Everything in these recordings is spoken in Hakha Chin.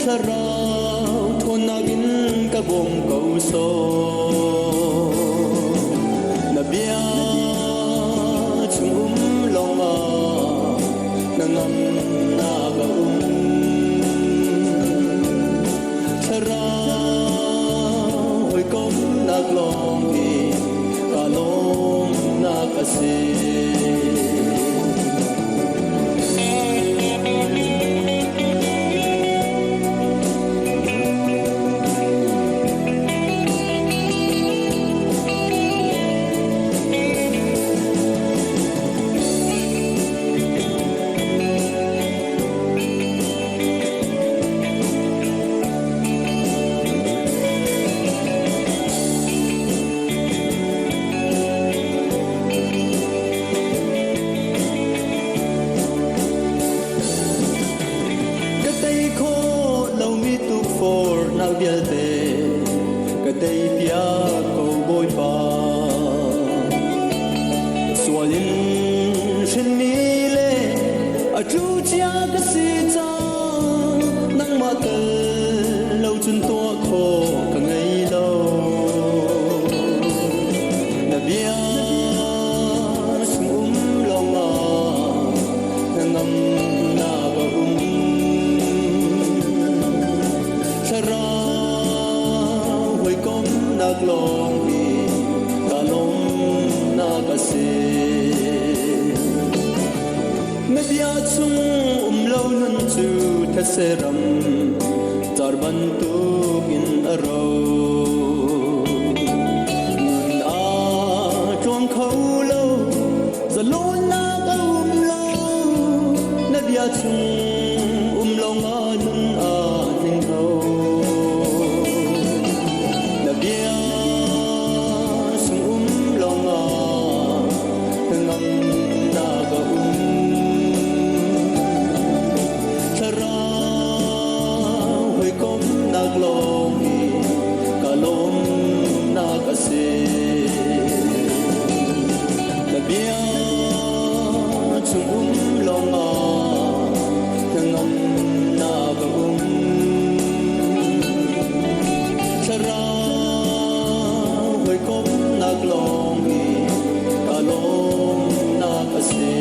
Thlarau ṭhawnnak in ka bawm ko sawh. Na bia chung um lawngah hnangamnak a um. Thlarau hawikomhnak lawng hi ka lawmnak a si. Ka tei khawh lomi tukforhnak vialte ka tei piak ko Bawipa. Sual in hrinmi le a tlu cia ka si cang nangmah tel lo cun tuah khawh ka ngei lo. Na bia chung um lawngah hnangamnak a um. Thlarau hawikomhnak lawng hi ka lawmnak a si. Na bia chung um lo nun cu thetse ram car bantukin a ro. Nun a tluang kho lo, zalawnnak a um lo. Na bia chung um lawngah nun a tling kho. Na bia chung um lawngah hnangamnak a um. Thlarau hawikomhnak lawng hi ka lawmnak a si. Na bia chung um lawngah hnangamnak a um. Thlarau hawikomhnak lawng hi ka lawmnak a si.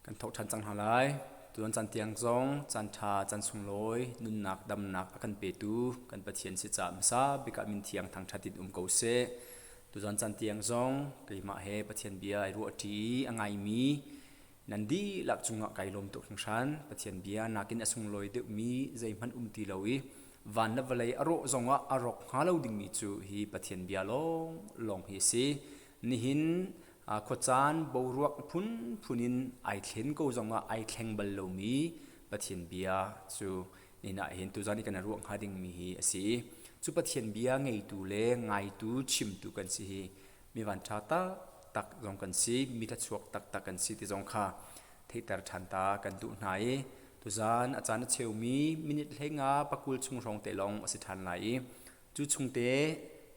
Kan thawk ṭhan cang hna lai. Tuan caan tiang zong caan ṭha, caan sunglawi, nunnak, damnak a kan petu kan Pathian si caah hmasa bik ah min thiang thangṭhat in um ko seh. Tuzan caan tiang zong keimah he Pathian bia ai ruah ṭi i a ngaimi nan dihlak cungah kai lawm tuk hringhran. Pathian bia nakin a sunglawi deuhmi zeihmanh um ti lo i van le vawlei a rawh zongah a rawk hnga lo dingmi cu hi Pathian bia lawnglawng hi a si. Nihin khuacaan boruak phunphun in ai thlen ko zongah ai thleng bal lomi Pathian bia cu nihin ah hin tuzan i kan ruah hnga dingmi hi a si. Cu Pathian bia ngeitu le ngaitu chimtu kan si hi mi vanṭha taktak zong kan si, mi thlachuak taktak kan si ti zong kha theihter ṭhan ta kan duh hna i tuzan a caan a cheumi minute hleinga pakul chung hrawng te lawng a si ṭhan lai i cu chungte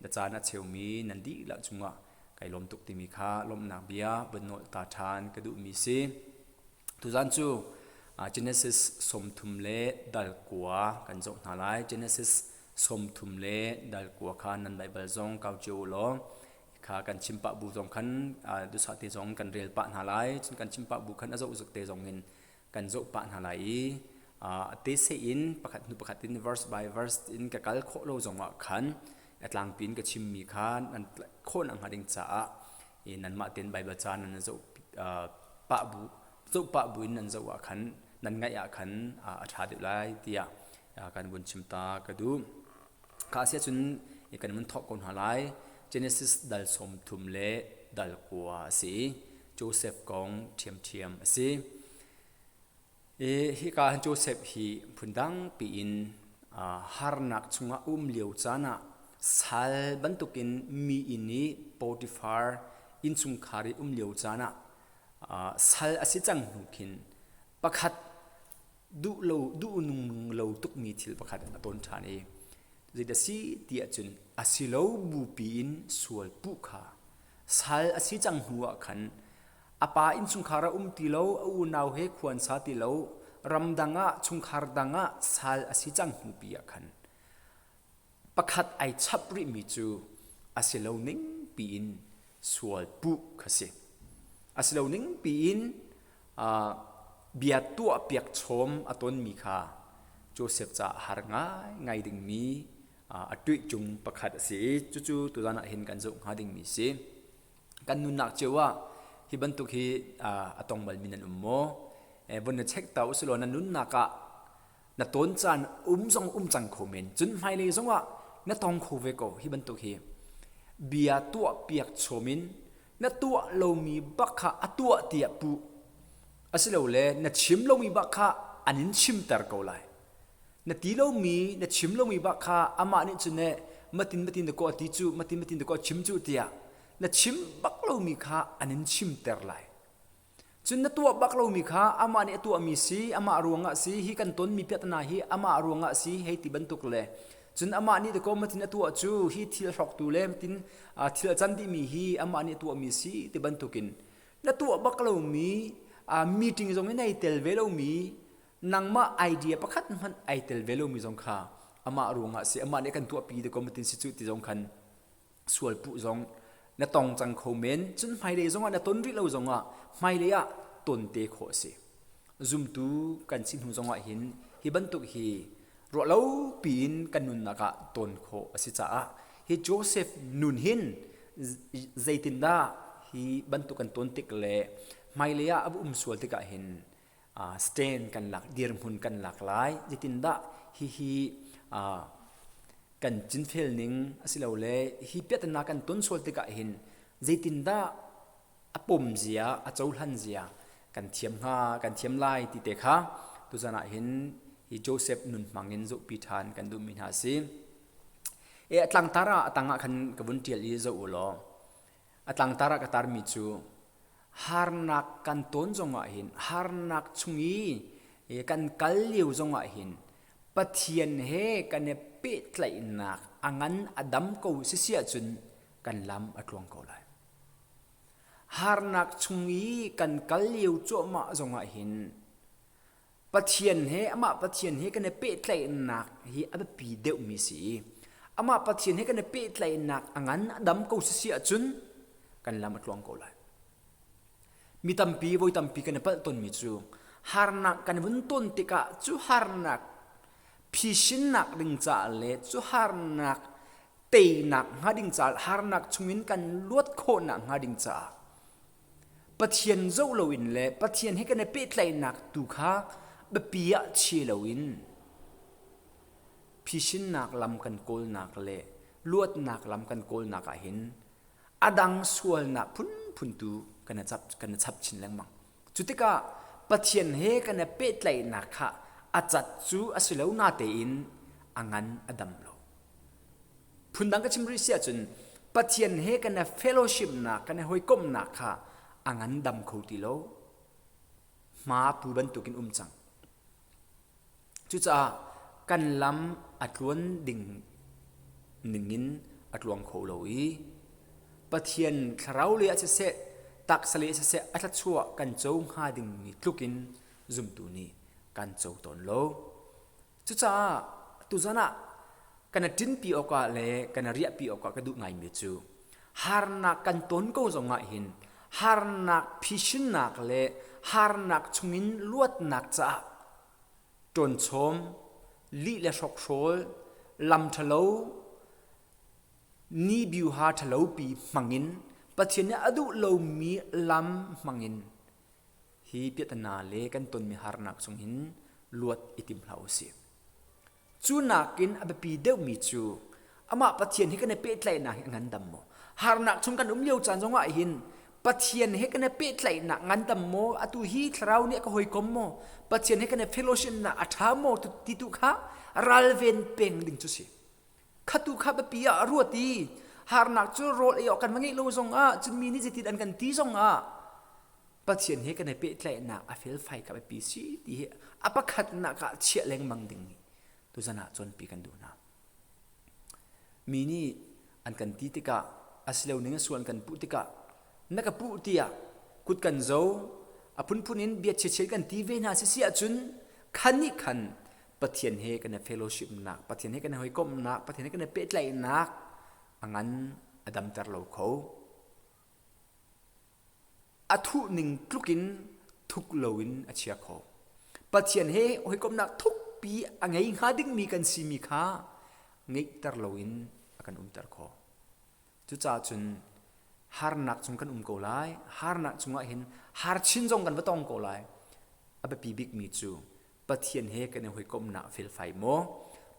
na caan a cheumi nan dihlak cungah kai lawm tuk timi kha lawmhnak bia vun nolh ta ṭhan ka duhmi si. Tuzan cu Genesis 30 le dal kua kan zoh hna lai. Genesis 30 le dal kua kha nan Baibal zong kau cio u law kha kan chim pah bu zong khan duhsah te zong kan rel pah hna lai. Cun kan chim pah bu khan a zoh zik te zong in kan zoh pah hna lai i te se in pakhat hnu pakhat in verse by verse in ka kal khawh lo zongah khan a tlangpi in ka chimmi kha nan khawh nak hnga ding caah i nanmah tein Baibal ca nan zoh pah bu zoh pah bu in nan zoh ah khan nan ngaih ah khan a ṭha deuh lai tiah kan vun chim ta ka duh. Kha a si ahcun kan vun thawk ko hna lai. Genesis dal 30 le dal kua a si i Joseph kong ṭhiamṭhiam a si. I hika hin Joseph hi phundang piin harnak chungah um lio caan ah sal bantukin mi inn i Potiphar innchungkhar i um lio caan ah sal a si cang hnu khin pakhat duh lo duh nung lo tukmi thil pakhat a ton ṭhan i. Zeidah si ti ahcun a si lo bupi in sual puh kha sal a si cang hnu ah khan a pa innchungkhar ah um ti lo, a unau he khua an sa ti lo, ramdang ah chungkhar dang ah sal a si cang hnupi ah khan pakhat ai chap rihmi cu a si lo ning piin sual puh kha si. A si lo ning piin bia tuahpiak chom a tonmi kha Joseph caah har ngaingai dingmi a ṭuihcung pakhat a si i cucu tuzan ah hin kan zoh hnga dingmi si. Kan nunnak cio ah hi bantuk hi a tong balmi nan um maw? Von na check ta usilaw na nunnak ah na tawn caan um zong um cang kho men. Cun hmailei zongah na tong kho ve ko hi bantuk hi. Bia tuahpiak chom in na tuah lomi bak kha a tuah tiah puh. Asilole na chim lomi bak kha an in chimter ko lai. Na ti lomi, na chim lomi bak kha amah nih cun eh matin matin dakaw a ti cu, matin matin dakaw a chim cu tiah na chim bak lomi kha an in chimter lai. Cun na tuah bak lomi kha amah nih a tuahmi si, amah ruangah si, hi kan tonmi piahtana hi amah ruangah si, hei ti bantuk le cun amah nih dakaw matin a tuah cu hi thil hrawktu le matin thil a can dihmi hi amah nih a tuahmi si ti bantukin na tuah bak lomi meeting zong in ai tel ve lomi nangmah idea pakhat hmanh ai tel ve lomi zong kha amah ruangah si amah nih kan tuahpi dakaw matin si cu ti zong khan sual puh zong na tong cang kho men. Cun hmailei zongah na ton rih lo zongah hmailei ah ton te khawh a si. Zumtu kan si hnu zongah hin hi bantuk hi ruah lo piin kan nunnak ah ton khawh a si caah hi Joseph nun hin zeitindah hi bantuk kan ton tik le hmailei ah a um sual tikah hin stand kan lak dirhmun kan lak lai zeitindah hihi kan cinfel ning asilole hi piahtana kan ton sual tikah hin zeitindah a pom zia a cohlan zia kan thiam hnga kan thiam lai ti te kha tuzan ah hin hi Joseph nun hmang in zohpi ṭhan kan duhmi hna a si. E a tlangtar ah a tang ah khan ka vun ṭial i zoh u law a tlangtar ah ka tarmi cu harnak kan tawn zongah hin harnak chung i kan kal lio zongah hin Pathian he kan i pehtlaihnak a ngan a dam ko sisi ahcun kan lam a tluang ko lai. Harnak chung i kan kal lio cuahmah zongah hin Pathian he amah Pathian he kan i pehtlaihnak hi a biapi deuhmi si i amah Pathian he kan i pehtlaihnak a ngan a dam ko sisi ahcun kan lam a tluang ko lai. Mi tampi voi tampi kan i palh tawnmi cu harnak kan vun ton tikah cu harnak phisinnak ding caah le cu harnak teinak hnga ding caah harnak chungin kan luat khawhnak hnga ding caah Pathian zoh loin le Pathian he kan i pehtlaihnak tu kha biapi ah chia loin phisinnak lam kan kawlnak le luatnak lam kan kawlnak ah hin a dang sualnak phunphun tu kan i chap kan i chap chin lengmang. Cu tikah Pathian he kan i pehtlaihnak kha a cat cu a si lo natein a ngan a dam lo. Phundang ka chim rih si ahcun Pathian he kan i fellowship nak kan i hawikomhnak kha a ngan dam kho ti lo. Hma pu bantukin um cang. Cucaah kan lam a tluan ding ningin a tluang kho lo i Pathian thlarau lei ah siseh, taksa lei ah siseh a thluachuah kan co hnga dingmi tlukin zumtu nih kan co tawn lo. Cucaah tuzan ah kan i ṭinpi awkah le kan i riahpi awkah ka duh ngaimi cu harnak kan ton ko zongah hin harnak phisinnak le harnak chungin luatnak caah ṭawnchawm, lih le hrokhrawl, lam ṭhalo, ni biuha ṭhalopi hmangin Pathian nih a duh lomi lam hmangin hi piahtana le kan tonmi harnak chung hin luat i tim hlah u sih. Cu nakin a biapi deuhmi cu amah Pathian he kan i pehtlaihnak hi a ngandam maw? Harnak chung kan um lio caan zongah hin Pathian he kan i pehtlaihnak ngandam maw? Atu hi thlarau nih a ka hawikom maw? Pathian he kan i fellowship nak a ṭha maw ti tu kha ralven peng ding cu si. Khatu kha biapi ah a ruat i harnak cu rawl ei awk kan va ngeih lo zongah cun mi nih zeitin an kan ti zongah Pathian he kan i pehtlaihnak a felfai ka biapi si ti hi a pakhatnak ah chiah lengmang ding tuzan ah cawnpi kan duh hna. Mi nih an kan ti tikah asilo ning a sual an kan puh tikah na ka puh tiah kut kan zo a phunphun in bia chiachiat kan ti ve hna sisi ahcun khan nih khan Pathian he kan i fellowship nak Pathian he kan i hawikomhnak Pathian he kan i pehtlaihnak a ngan a damter lo kho. A thuh ning tluk in thuk loin a chia kho. Pathian he hawikomhnak thukpi a ngei hnga dingmi kan simi kha ngeihter loin a kan umter khawh. Cucaah cun harnak chung kan um ko lai. Harnak chungah hin har chin zong kan va tong ko lai. A biapi bikmi cu Pathian he kan i hawikomhnak felfai maw?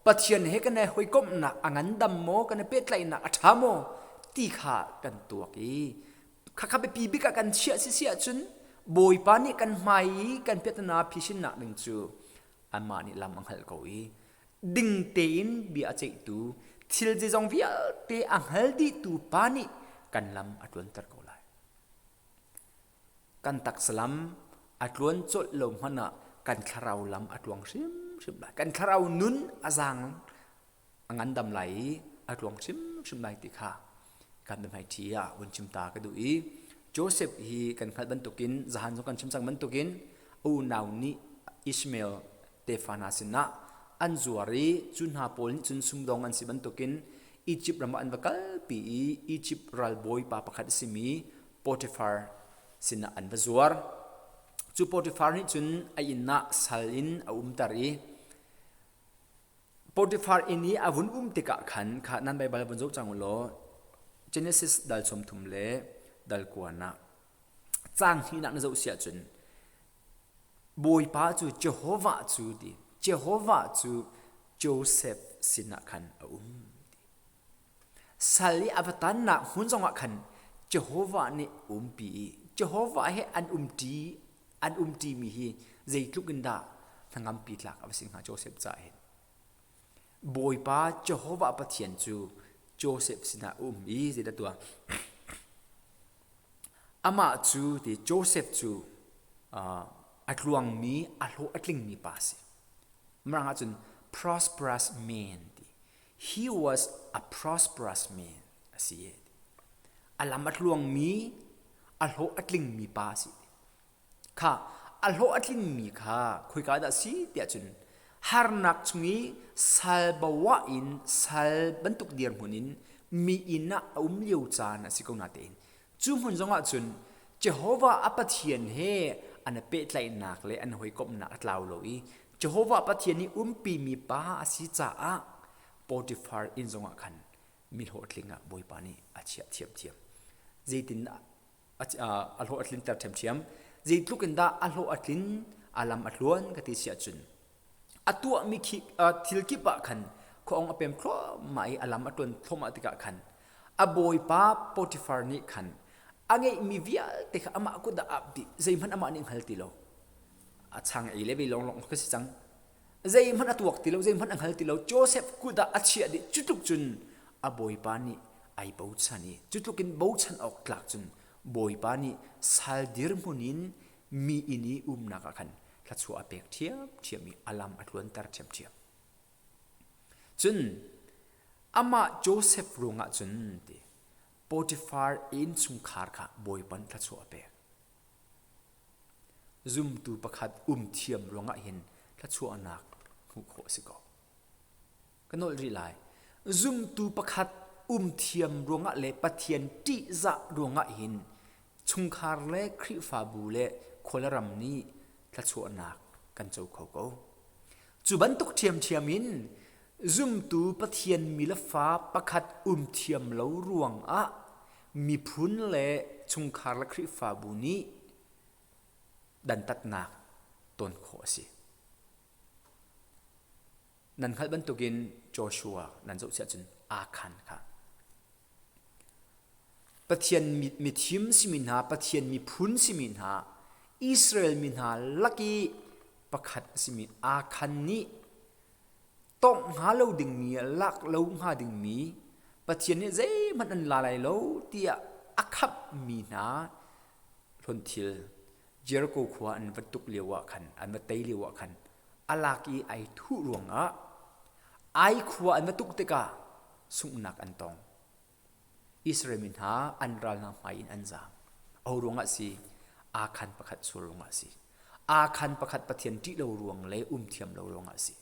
Pathian he kan i hawikomhnak a ngandam maw? Kan i pehtlaihnak a ṭha maw? Ti kha kan tuak i khakha biapi bik ah kan chiah sisi ahcun Bawipa nih kan hmai i kan piahtana phisinnak ding cu amah nih lam a hngalh ko i ding tein bia a ceihtu thil zeizong vialte a hngal dihtu pa nih kan lam a ṭuanter ko lai. Kan taksa lam a tluan colh lo hmanh ah kan thlarau lam a tluang hrimhrim lai. Kan thlarau nun a zaang a ngandam lai i a tluang hrimhrim lai ti kha kan biahmaiṭhi ah vun chim ta ka duh i Joseph hi kan hngalh bantukin zahan zong kan chim cang bantukin a unau nih Ishmael tefa hna sinah an zuar i cu hna pawl nih cun sumdong an si bantukin Egypt ram ah an va kalpi i Egypt ralbawi pa pakhat a simi Potiphar sinah an va zuar. Cu Potiphar nih cun a inn ah sal in a umter i Potiphar inn i a vun um tikah khan kha nan Baibal vun zoh cang u law Genesis dal 30 le dal kuan ah caang hnihnak na zoh si ahcun Bawipa cu Jehovah cu ti Jehovah cu Joseph sinah khan a um. Sal i a va tannak hmun zongah khan Jehovah nih umpi i Jehovah he an umṭi an umṭimi hi zeitluk in dah hnangampi tlak a va si hnga Joseph caah hin. Bawipa Jehovah Pathian cu Joseph sinah a um i zeidah tuah? Amah cu ti Joseph cu uh, a tluangmi, a hlawh a tlingmi pa a si. Mirang ahcun prosperous man ti. He was a prosperous man a si. A lam a tluangmi, a hlawh a tlingmi pa a si. Kha a hlawh a tlingmi kha khoika dah si tiah cun harnak chung i sal bawah in sal bantuk dirhmun in mi inn ah a um lio caan a si ko natein cu hmun zongah cun Jehovah a Pathian he an i pehtlaihnak le an hawikomhnak a tlau lo i Jehovah Pathian nih umpimi pa a si caah Potifar inn zongah khan mi hlawhtling ah Bawipa nih a chiah thiamthiam. Zeitin a hlawh a tlinter ṭhiamṭhiam. Zeitluk in dah a hlawh a tlin, a lam a tluan ka ti si ahcun a tuahmi khi thil kip ah khan khuaong a pem thluahmah i a lam a tluan thluahmah tikah khan a bawipa Potifar nih khan a ngeihmi vialte kha amah kut ah ap dih zeihmanh amah nih hngal ti lo a chang ei le bei lawnglawng ka si cang zeihmanh a tuak ti lo zeihmanh a hngal ti lo Joseph kut ah a chiah dih cutluk cun a bawipa nih ai bochan i cutluk in bochan awk tlak cun bawipa nih sal dirhmun in mi inn i umnak ah khan thluachuah a pek ṭhiamṭhiam i a lam a tluanter ṭhiamṭhiam. Cun amah Joseph ruangah cun ti Potifar innchungkhar kha Bawipa nih thluachuah a pek. Zumtu pakhat um thiam ruangah hin thluachuahnak hmuh khawh a si ko. Ka nolh rih lai. Zumtu pakhat um thiam ruangah le Pathian ṭihzah ruangah hin chungkhar le Khrihfabu le khualaram nih thluachuahnak kan co kho ko. Cu bantuk ṭhiamṭhiam in zumtu Pathian mi le fa pakhat um thiam lo ruangah miphun le chungkhar le Khrihfabu nih dantatnak ton khawh a si. Nan hngalh bantukin Joshua nan zoh si ahcun Akhan kha Pathian mithim simi hna, Pathian miphun simi hna, Israel mi hna lak i pakhat a simi Akhan nih tongh hnga lo dingmi, lak lo hnga dingmi, Pathian nih zeihmanh an la lai lo tiah a khamhmi hna hlonthil Jericho khua an va tuk lio ah khan, an va tei lio ah khan a lak i ai thuh ruangah ai khua an va tuk tikah. sunghnak an tong. Israel mi hna an ral hna hmai in an zaam. Aho ruangah si? Akhan pakhat sual ruangah si. Akhan pakhat Pathian ṭih lo ruang le um thiam lo ruangah si.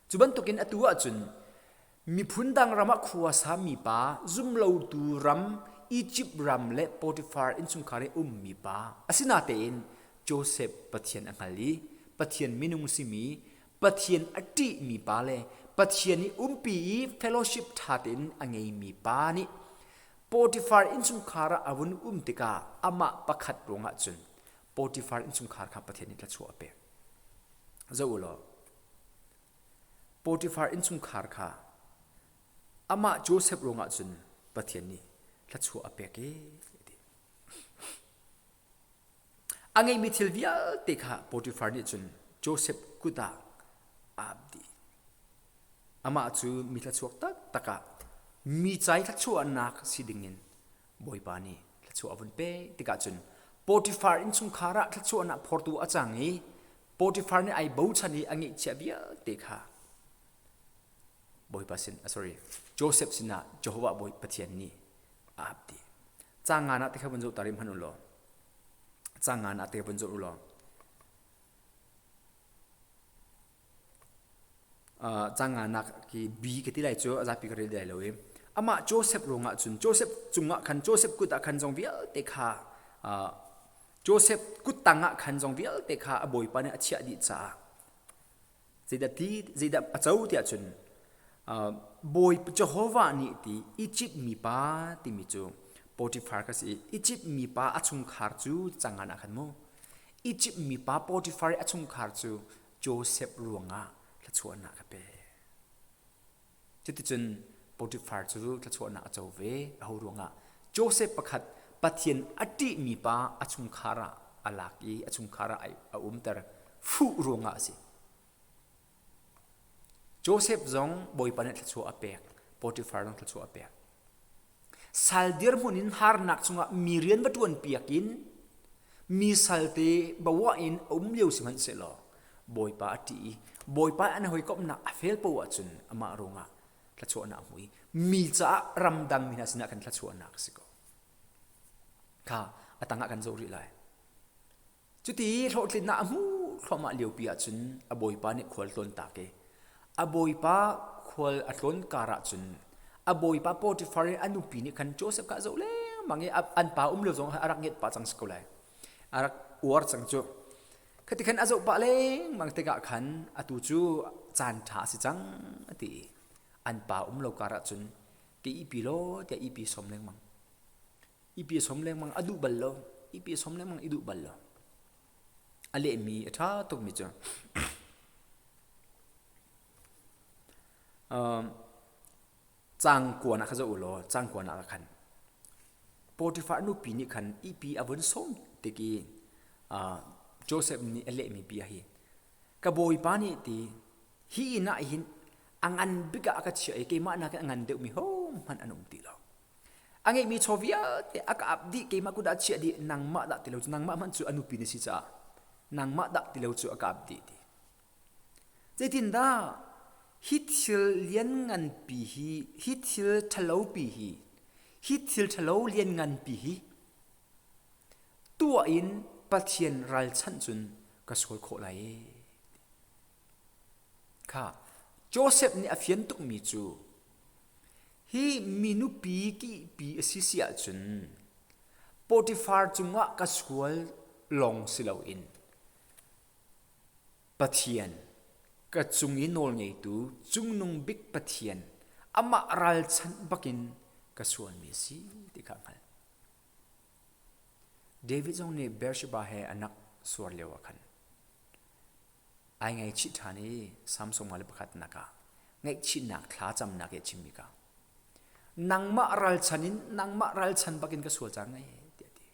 Cu bantukin atu ahcun miphun dang ram ah khua sami pa, zumlotu ram, Egypt ram le Potifar innchungkhar i ummi pa asinatein Josef Pathian a hngal i Pathian minung simi, Pathian a ṭihmi pa le Pathian i umpi i fellowship ṭha tein a ngeimi pa nih Potifar innchungkhar ah a vun um tikah amah pakhat ruangah cun Potifar innchungkhar kha Pathian nih thluachuah a pek. Zoh u law, Potifar innchungkhar kha amah Josef ruangah cun Pathian nih thluachuah a pek i a ti. A ngeihmi thil vialte kha Potifar nih cun Josef kut ah aa ap dih. Amah cu mi thluachuak taktak ah mi ca i thluachuahnak si dingin Bawipa nih thluachuah a vun pek tikah cun Potifar innchungkhar ah thluachuahnak phortu a cang i Potifar nih ai bochan i a ngeihchiah vialte kha Bawipa sin sorry Joseph sinah Jehovah Bawi Pathian nih a ap dih. Caang ngan ah te kha vun zoh ta rih hmanh u law. Caang ngan ah te vun zoh u law. Caang nganak ki B ka ti lai cu a zapi ka rel lai lo i amah Joseph ruangah cun Joseph cungah khan Joseph kut ah khan zong vialte kha Joseph kut tangah khan zong vialte kha a bawipa nih a chiah dih caah zeidah ti zeidah a co tiah cun Bawi Jehovah nih ti Egypt mipa timi cu Potiphar kha si i Egypt mipa a chungkhar cu cangan ah khan mu Egypt mipa Potiphar i a chungkhar cu Joseph ruangah thluachuahnak a pe. Cuticun Potiphar cu thluachuahnak a co ve. Aho ruangah? Joseph pakhat Pathian a ṭihmi pa a chungkhar ah a lak i a chungkhar ah a umter fuh ruangah a si. Joseph zong Bawipa nih thluachuah a pek. Potiphar zong thluachuah a pek. Sal dirhmun in harnak chungah mi rian va ṭuan piak in mi salte bawah in a um lio sihmanhsehlaw Bawipa a ṭih i Bawipa an hawikomhnak a fel poah ahcun amah ruangah thluachuahnak a hmu i mi caah ramdang mi hna sinah khan thluachuahnak a si ko. Kha a tangah kan zoh rih lai. Cuti hlawhtlinnak a hmuh thluahmah liopi ahcun a bawipa nih khual tlawn tak i a bawipa khual a tlawn kar ahcun a bawipa Potifar i a nupi nih khan Joseph kha a zoh lengmang i an pa um lio zong a rak ngiat pah cang si ko lai. A rak uar cang cu. Khati khan a zoh pah lengmang tikah khan atu cu caan ṭha a si cang a ti i an pa um lo kar ahcun ka ihpi law tiah ihpi sawm lengmang. Ipi som lengmang a duh bal lo. Ipi som lengmang i duh bal lo. A lehmi a ṭha tukmi cu um, caang kuan ah kha zoh u law caang kuan ah khan Potifar nupi nih khan ipi a vun sawm tik i uh, Joseph nih a lehmi bia hi ka bawipa nih ti hi inn ah hin a ngan bik ah a ka chiah i keimah nakin a ngan deuhmi hohmanh an um ti lo. A ngeihmi chaw vialte a ka ap dih keimah kut ah chiah dih nangmah dah ti lo cu nangmah hmanh cu a nupi na si caah nangmah dah ti lo cu a ka ap dih ti. Zeitindah hi thil liannganpi hi hi thil ṭhalopi hi hi thil ṭhalo liannganpi hi tuah in Pathian ralchanh cun ka sual khawh lai ee. Kha Joseph nih a fian tukmi cu Hi mi nupi kihpi a si si ahcun Potifar cungah ka sual lawng si loin Pathian, ka cung i nawlngeitu Cungnung Bik Pathian, amah ralchanh bakin ka sualmi a si ti kha a hngalh. David zong nih Beersheba he an rak suar lio ah khan ai ngaihchih ṭhan i Salm 51 ah ngaihchihnak thlacamnak i a chimmi ka nangmah ralchan in nangmah ralchan bakin ka sual cang ai tiah a ti.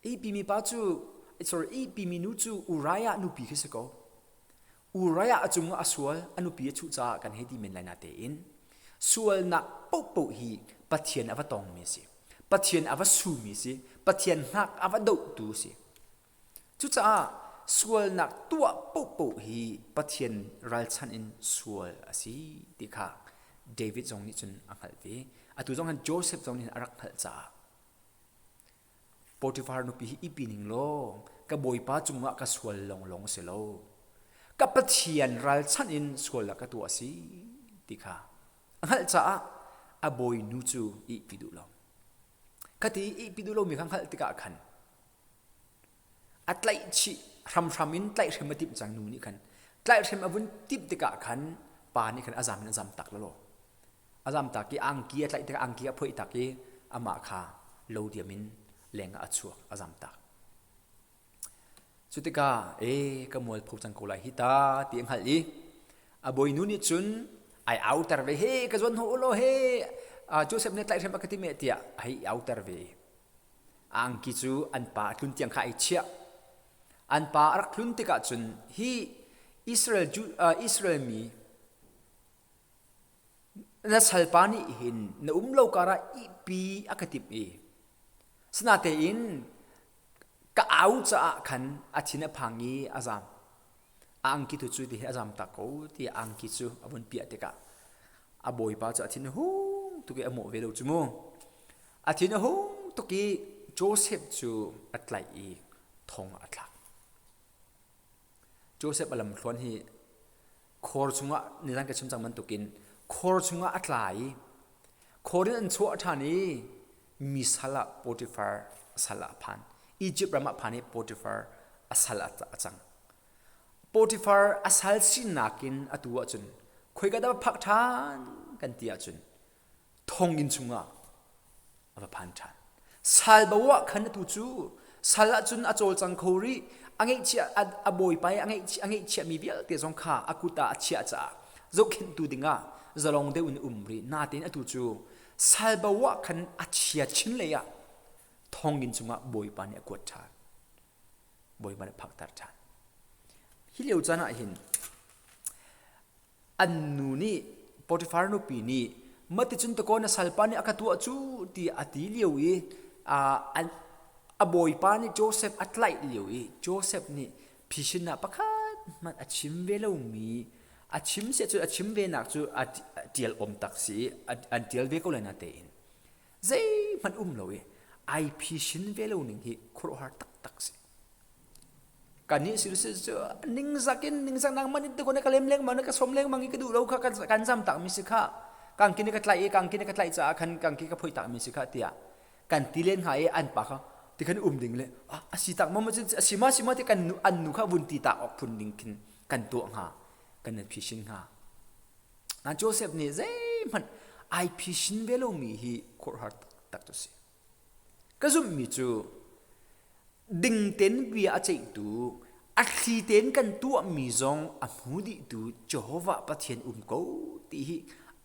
Ihpimi pa cu sorry ihpimi nu cu Uriah nupi khi si ko. Uriah a cungah a sual a nupi a chuh caah kan hei ti men lai na tein sualnak paohpaoh hi Pathian a va tongmi a si. Pathian a va sumi a si. Pathian hnak a va dohtu a si. Cucaah sualnak tuah paohpaoh hi Pathian ralchanh in sual a si ti kha David zong nih cun a hngalh ve. Atu zong han Joseph zong nih a rak hngalh caah Potifar nupi hi ipi ning law ka bawipa cungah ka sual lawnglawng si lo. Ka Pathian ralchanh in sual ah ka tuah si ti kha a hngalh caah a bawinu cu ihpi duh lo. Khati ihpi duh lomi kha hngalh tikah khan a tlaih chih hramhram in tlaihhrem a timh cang nu nih khan tlaihhrem a vun timh tikah khan pa nih khan a zam in a zam tak lalaw a zam tak i angki a tlaih tikah angki a phoih tak i amah kha lo diam in leng ah a chuak a zam tak cu tikah e ka mualpho cang ko lai hi ta ti a hngalh i a bawinu nih cun ai auter ve he ka zuan hnawh ulaw he Joseph nih tlaihhrem a ka ti meh tiah a hei auter ve A angki cu an pa a tlun tiang kha ai chiah. An pa a rak tlun tikah cun hi Israel, uh, Israel mi na salpa nih hin na um lo karah ihpi a ka timh i sinatein ka au caah khan a thin a phang i a zam. A angki tu cu ti hi a zam tak ko ti angki cu a vun piah tikah a bawipa cu a thin a hung tuk i a mawh ve lo cu mu. A thin a hung tuk i Josef cu a tlaih i thong ah a thlak. Josef a lamthluan hi khor chungah nizan ka chim cang bantukin khor chungah a tla i khor in an chuah ṭhan i mi sal ah Potifar sal ah a phan. Egypt ram ah phan i Potifar a sal ah a cang. Potifar a sal sinak in atu ahcun khoika dah phak ṭhan kan ti ahcun thonginn chungah a va phan ṭhan. Sal bo ah khan atu cu sal ahcun a cawlcang kho rih. A ngeihchiah a bawipa i a ngeihchiah a ngeihchiahmi vialte zong kha a kut ah a chiah caah zohkhenhtu dingah zalong deuh in um rih. Natein atu cu sal bo ah khan a chia chin lei ah thonginn chungah bawipa nih a kuat ṭhan. Bawipa nih a phakter ṭhan. Hi lio caan ah hin An nu nih Potifar nupi nih maticun takaw na salpa nih a ka tuah cu ti a ti lio i a bawipa nih Josef a tlaih lio i Josef nih phisin ah pakhat hmanh a chim ve lomi a chim seh cu a chim ve nak cu a ṭial awm tak si i an ṭial ve ko lai na tein zeihmanh um lo i ai phisin ve lo ning hi khuaruahhar taktak si. Kannih si cu ningzak in ningzak nangmah nih tikun ka lem lengmang na ka som lengmang i ka duh lo kha kan zam takmi si kha kangki nih ka tlaih i kangki nih ka tlaih caah khan kangki ka phoih takmi si kha tiah kan ti len hnga i an pa kha ti khan um ding le a si tak ma a si ma si ma ti kan nu an nu kha vun ti tak awk phun ding khin kan tuah hnga kan nan phisin hnga na Joseph nih zeihmanh ai phisin ve lomi hi khuaruahhar tak cu si Ka zumhmi cu ding tein bia a ceihtu, a thli tein kan tuahmi zong a hmu dihtu Jehovah Pathian um ko ti hi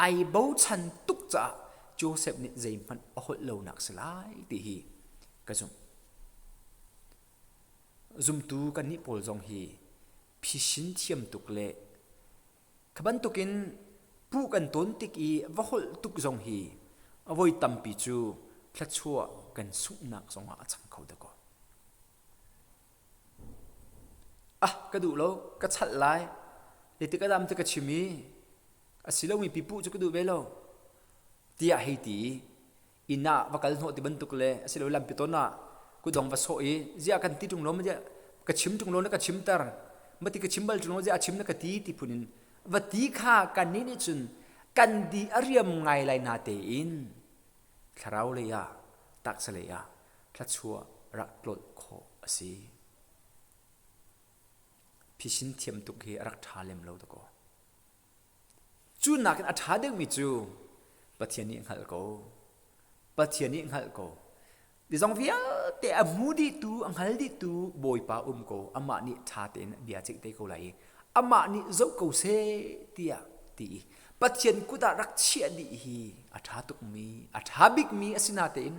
ai bochan tuk caah Josef nih zeihmanh a holh lonak si lai ti hi ka zumh. Zumtu kannih pawl zong hi phisin thiam tuk le Kha bantukin puh kan tawn tik i va holh tuk zong hi a voi tampi cu thluachuah kan sunghnak zongah a cang kho dakaw. Ah, ka duh lo, ka chalh lai. Ti ka dam ti ka chim i a si lomi pipuh cu ka duh ve lo. Tiah hei ti i inn ah va kal hnawh ti bantuk le asilo lampi ton ah kudong va sawh i ziah kan ti ṭung lo ziah ka chim ṭung lo na ka chimter ma ti ka chim bal ṭung lo ziah a chim na ka ti ti phun in va ti kha kan nih nih cun kan di a riam ngai lai na tein thlarau lei ah taksa lei ah thluachuah rak tlolh khawh a si phisin thiam tuk hi a rak ṭha lem lo dakaw Cu nakin a ṭha deuhmi cu Pathian nih hngalh ko. Pathian nih hngalh ko. Zeizong vialte a hmu dihtu, a hngal dihtu Bawipa um ko. Amah nih ṭha tein bia ceih te ko lai i amah nih zoh ko seh tiah ti i Pathian kut ah rak chiah dih hi a ṭha tukmi, a ṭha bikmi a si natein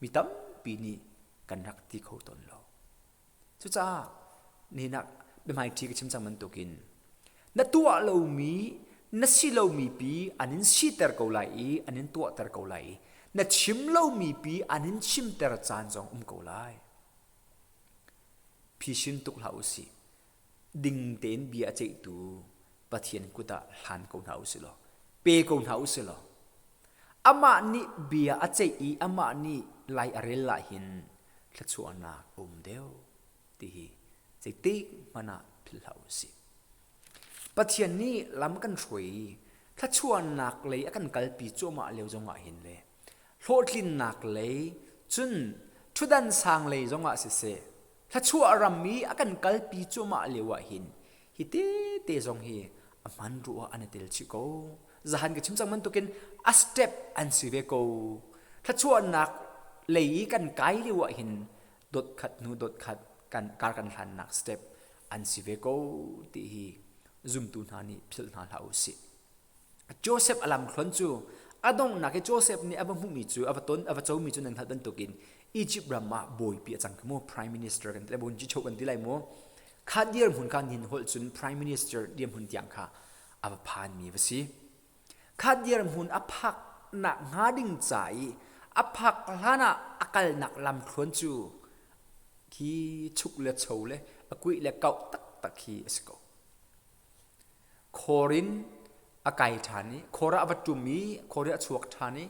mi tampi nih kan rak ti kho tawn lo. Cucaah nihin ah biahmaiṭhi ka chim cang bantukin na tuah lomi na si lomi pi an in siter ko lai i an in tuahter ko lai i na chim lomi pi an in chimter caan zong um ko lai. Phisin tuk hlah u sih. Ding tein bia a ceihtu Pathian kut ah hlan ko hna u sih law. pe ko hna u sih law amah nih bia a ceih i amah nih lai a rel ah hin thluachuahnak a um deuh ti hi zeitik hmanh ah philh hlah u sih. Pathian nih lam kan hruai i thluachuahnak lei a kan kalpi cuahmah lio zongah hin le hlawhtlinnak lei cun ṭhutdan sang lei zongah siseh thluachuah ram i a kan kalpi cuahmah lio ah hin hi tete zong hi a hman ruah an i tel chih ko. Zahan ka chim cang bantukin a step an si ve ko. Thluachuahnak lei i kan kai lio ah hin dot khat hnu dot khat kan kar kan hlannak step an si ve ko ti hi zumtu hna nih philh hna hlah u sih. Joseph a lamthluan cu a donghnak i Joseph nih a va hmuhmi cu a va ton a va comi cu nan hngalh bantukin Egypt ram ah bawipi a cang khi mu prime minister kan ti lai bonji cho kan ti lai mu kha dirhmun kha nihin holh cun prime minister dirhmun tiang kha a va phanmi va si kha dirhmun a phak nak hnga ding ca i a phak hlan ah a kalnak lamthluan cu khi chuk le cho le a kuih le kauh taktak khi a si ko. Khor in a kai ṭhan i khor ah a va ṭum i khor i a chuak ṭhan i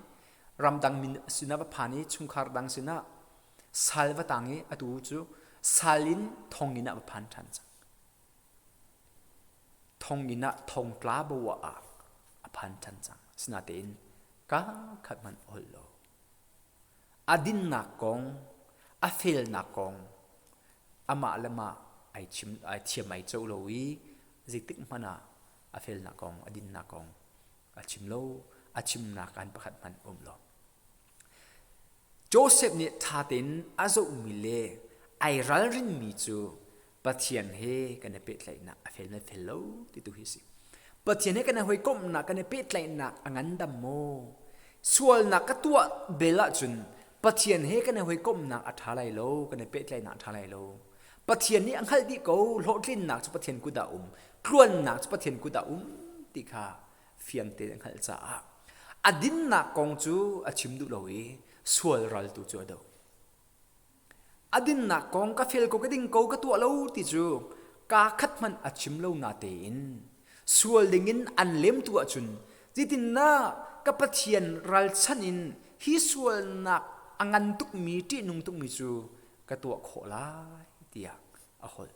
ramdang min sinah va phan i chungkhar dang sinah sal va tang i atu cu sal in thonginn ah va phan ṭhan cang. Thonginn ah thongtla bo ah a phan ṭhan cang. Sinatein kaa khat hmanh a holh lo. A dinnak kong, a felnak kong amah le mah ai chim ai thiam ai co lo i zeitik hmanh ah a felnak kong, a dinnak kong a chim lo, a chimnak an pakhat hmanh um lo. Joseph nih ṭha tein a zohmi le ai ralrinmi cu Pathian he kan i pehtlaihnak a fel le fel lo ti tu hi a si. Pathian he kan i hawikomhnak kan i pehtlaihnak a ngandam maw? Sualnak ka tuah bel ahcun Pathian he kan i hawikomhnak a ṭha lai lo, kan i pehtlaihnak a ṭha lai lo. Pathian nih a hngalh dih ko, hlawhtlinnak cu Pathian kut ah um, tluannak cu Pathian kut ah um ti kha fiang tein a hngalh caah a dinnak kong cu a chim duh lo i sual ral tu cu a doh. A dinnak kong ka fel ko ka ding ko ka tuah lo ti cu kaa khat hmanh a chim lo natein sual dingin an lemtu ahcun zeitindah ka Pathian ralchanh in hi sualnak a ngan tukmi ṭihnung tukmi cu ka tuah khawh lai tiah a holh.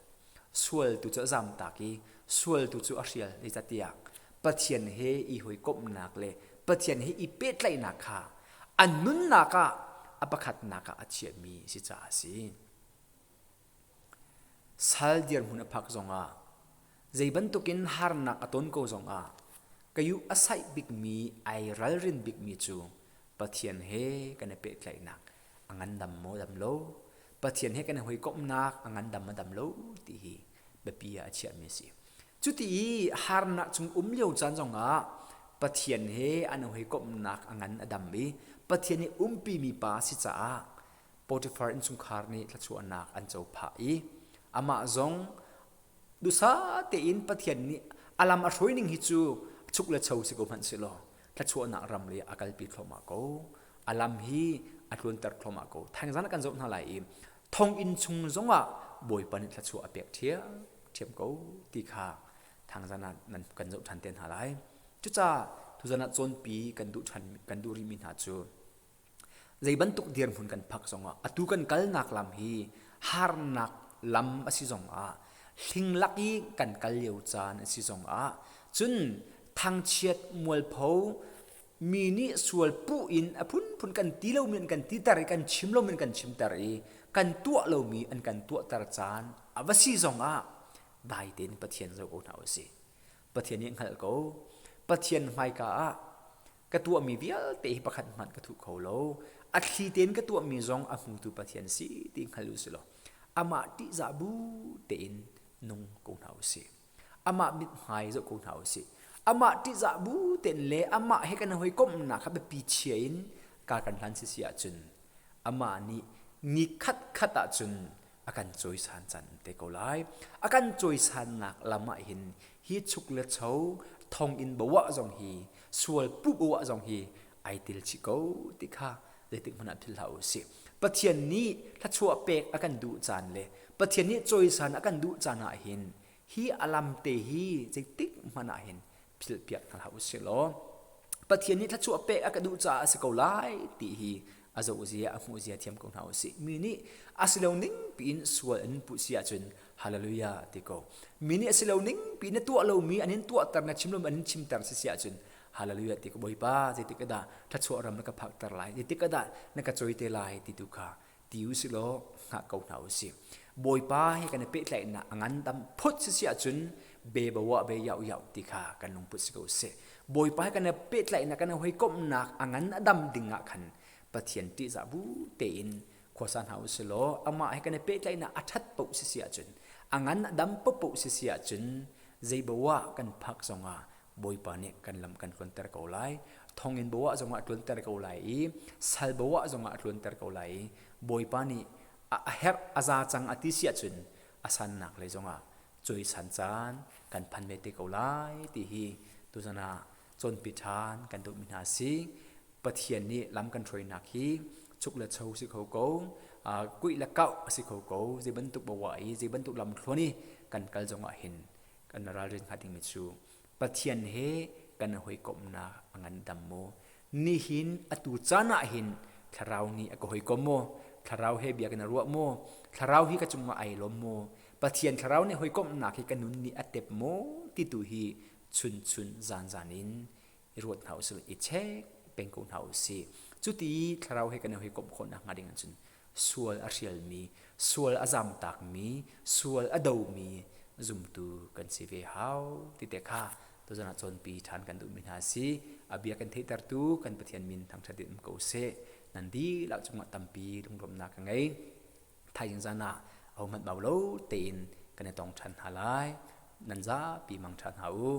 Sual tu cu a zamtak i sual tu cu a hrial zeicahtiah Pathian he i hawikomhnak le Pathian he i pehtlaihnak kha an nunnak ah a pakhatnak ah a chiahmi si caah a si. Sal dirhmun a phak zongah zei bantukin harnak a ton ko zongah ka yu a saih bikmi ai ralrin bikmi cu Pathian he kan i pehtlaihnak a ngandam maw dam lo Pathian he kan i hawikomhnak a ngandam maw dam lo ti hi biapi ah a chiahmi a si. Cuti i harnak chung um lio caan zongah Pathian he an hawikomhnak a ngan a dam i Pathian nih umpimi pa a si caah Potifar innchungkhar nih thluachuahnak an co phah i amah zong duhsah tein Pathian nih a lam a hruai ning hi cu chuk le cho si ko hmanh selaw thluachuahnak ram lei a kalpi thluahmah ko. A lam hi a tluanter thluahmah ko. Thaingzan ah kan zoh hna lai i thonginn chung zongah Bawipa nih thluachuah a pek ṭhiamṭhiam ko ti kha thangzan ah nan kan zoh ṭhan te hna lai. Cucaah tuzan ah cawnpi kan duh ṭhan kan duh rihmi hna cu zei bantuk dirhmun kan phak zongah atu kan kalnak lam hi harnak lam a si zongah hlinglak i kan kal lio caan a si zongah cun thangchiat mualpho mi nih sual puh in a phunphun kan ti lomi an kan titer i kan chim lomi an kan chimter i kan tuah lomi an kan tuahter caan a va si zongah dai tein Pathian zoh ko hna usih. Pathian nih hngalh ko. Pathian hmaika ah ka tuahmi vialte hi pakhat hmanh ka thuh kho lo. A thli tein ka tuahmi zong a hmutu Pathian si ti hngal u sih law amah ṭihzah bu tein nung ko hna usih. Amah mithmai zoh ko hna usih. Amah ṭihzah bu tein le amah he kan hawikomhnak kha biapi chia in kar kan hlan sisi ahcun amah nih ni khat khat ahcun a kan cawisan caan te ko lai. A kan cawisannak lam ah hin hi chuk le cho thonginn bawah zong hi sual pu bawah zong hi ai tel chih ko ti kha zeitik hmanh ah philh hlah u sih. Pathian nih thluachuah pek a kan duh caan le Pathian nih cawisan a kan duh caan ah hin hi a lam te hi zeitik hmanh ah hin philhpiak hna hlah u sih law. Pathian nih thluachuah pek a ka duh caah a si ko lai ti hi a zoh zia a hmuh zia thiam ko hna usih. Mi nih a si lo ning piin sual an puh si ahcun hallelujah ti ko. Mi nih a si lo ning piin na tuah lomi an in tuahter na chim lomi an in chimter si si ahcun hallelujah ti ko Bawipa zeitik dah thluachuah ram na ka phakter lai zeitik dah na ka cawi te lai ti tu kha ti usih law hngah ko hna usih. Bawipa he kan i pehtlaihnak a ngandam phut si si ahcun be bawa be yau yau ti kha kan lungput si ko seh. Bawipa he kan i pehtlaihnak kan i hawikomhnak a ngan a dam ding ah khan Pathian ṭihzah bu tein khuasa hna usih law amah he kan i pehtlaihnak a ṭhat paoh si si ahcun a ngan a dam paohpaoh si si ahcun zei bawa kan phak zongah Bawipa nih kan lam kan tluanter ko lai. Thonginn bo ah zongah a tluanter ko lai i sal bo ah zongah a tluanter ko lai i Bawipa nih a herh a za cang a ti si ahcun a sannak lei zongah cawisan caan kan phan ve te ko lai ti hi tuzan ah cawnpi ṭhan kan duhmi hna a si. Pathian nih lam kan hruainak hi chuk le cho si kho ko, kuih le kauh a si kho ko, zei bantuk bawa i zei bantuk lam thluan i kan kal zongah hin kan ralrin hnga dingmi cu Pathian he kan hawikomhnak a ngandam maw? Nihin atu caan ah hin thlarau nih a ka hawikom maw? Thlarau he bia kan ruah maw? Thlarau hi ka cungah ai lawm maw? Pathian thlarau nih hawikomhnak hi ka nun nih a tep maw? Ti tu hi chun chun zan zan in i ruat hna usih i check peng ko hna usih. Cuti thlarau he kan i hawikomh khawh nakhnga ding ahcun sual a hrialmi, sual a zamtakmi, sual a domi zumtu kan si ve hau ti te kha tuzan ah cawnpi ṭhan kan duhmi hna si. A bia kan theihtertu kan Pathian min thangṭhat in um ko seh. Nan dihlak cungah tampi lunglawmhnak ka ngei. Thaizing zan ah ahohmanh bau lo tein kan i tong ṭhan hna lai. Nan zapi mang ṭhan hna u.